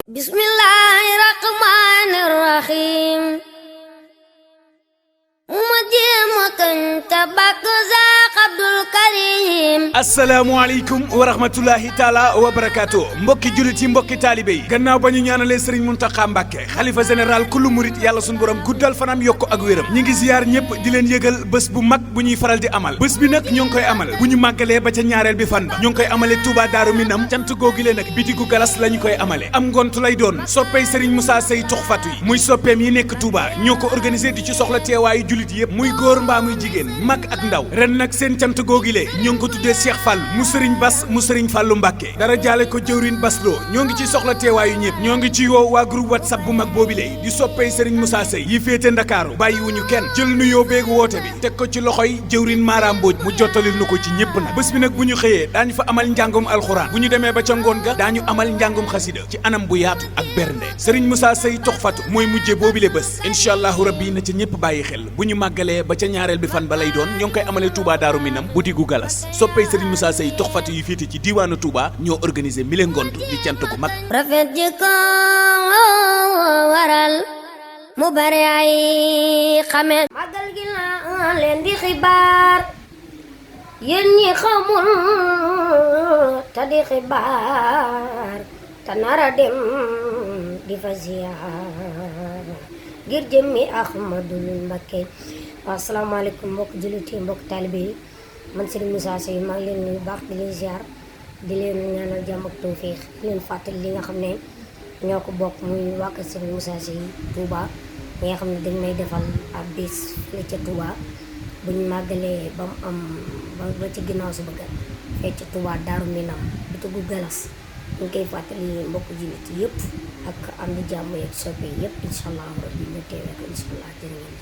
Bismillahirrahmanirrahim. Uma jéema kañ te bàkk Seex Abdul Karim. asalaamaaleykum wa rahmatullahi taala wa barakaatu mbokki jullit yi mbokki taalibe yi gannaaw ba ñu ñaanalee sëriñ Muntaxa Mbàkke xalifa général kullu murit yàlla suñu borom guddal fanam yokk ak wéram ñi ngi ziyaar ñëpp di leen yëgal bés bu mag bu ñuy faral di amal bés bi nag ñoo ngi koy amal bu ñu màggalee ba ca ñaareel bi fan ba ñoo ngi koy amale Touba Daaru Minam cant googi lee nag bitigu galas la ñu koy amale am ngontu lay doon soppey sëriñ Moussa Sey Tuxfatu yi muy soppeem yi nekk Touba ñoo ko organisé di ci soxla teewaayu jullit yëpp muy góor mbaa muy jigéen mag ak ndaw ren nag seen cant googi lee ñoo ngi ko tuddee Cheikh Fall mu sëriñ Bas mu sëriñ Fallu Mbàkke dara jaale ko jëwriñ Basloo ñoo ngi ci soxla teewaayu ñëpp ñoo ngi ci woo waa groupe WhatsApp bu mag boobi lay di soppey sëriñ Moussa Sey yi féete Ndakaaru bàyyiwuñu kenn jël nuyoo beegu woote bi teg ko ci loxoy jëwriñ Mara Mbooj mu jottalil nu ko ci ñëpp nag bés bi nag bu ñu xëyee daañu fa amal njàngum alxuraan bu ñu demee ba ca ngoon ga daañu amal njàngum xasida ci anam bu yaatu ak bernde sëriñ Moussa Sey Tuxfatu mooy mujje boobi le bés incha allahu rabbi na ca ñëpp bàyyi xel bu ñu màggalee ba ca ñaareel bi fan ba lay doon ñoo ngi koy amale Touba Daaru Minam butigu galas soppey sëriñ Moussa Sey Tuxfatu yi féete ci diiwaanu Touba ñoo organisé mile ngont di cant gu mag rafet jikko waral mu bare ay xame magal gi la leen di xibaar yéen ñi xamul te di xibaar te nara dem di fa ziyaar ngir jëmmi Ahmadul Mbakke. asalaamaaleykum mbokk jullit yi mbokk taalibe yi man Serigne Moussa Sey maa ngi leen nuyu baax di leen ziar di leen ñaanal jàmm ak tawfeex di leen fàttali li nga xam ne ñoo ko bokk muy waa kër Serigne Moussa Sey Touba ñi nga xam ne dañ may defal ab bés fële ca Touba buñ màggalee ba mu am ba ci ginnaaw su bëgg fee ca Touba Daaru Minam bi tuggu galas ñu ngi koy fàttali mbokk jullit yëpp ak am di jàmm yeeg soppe yëpp incha allah rabbi ñu teewee ko incha allah jërë ngeen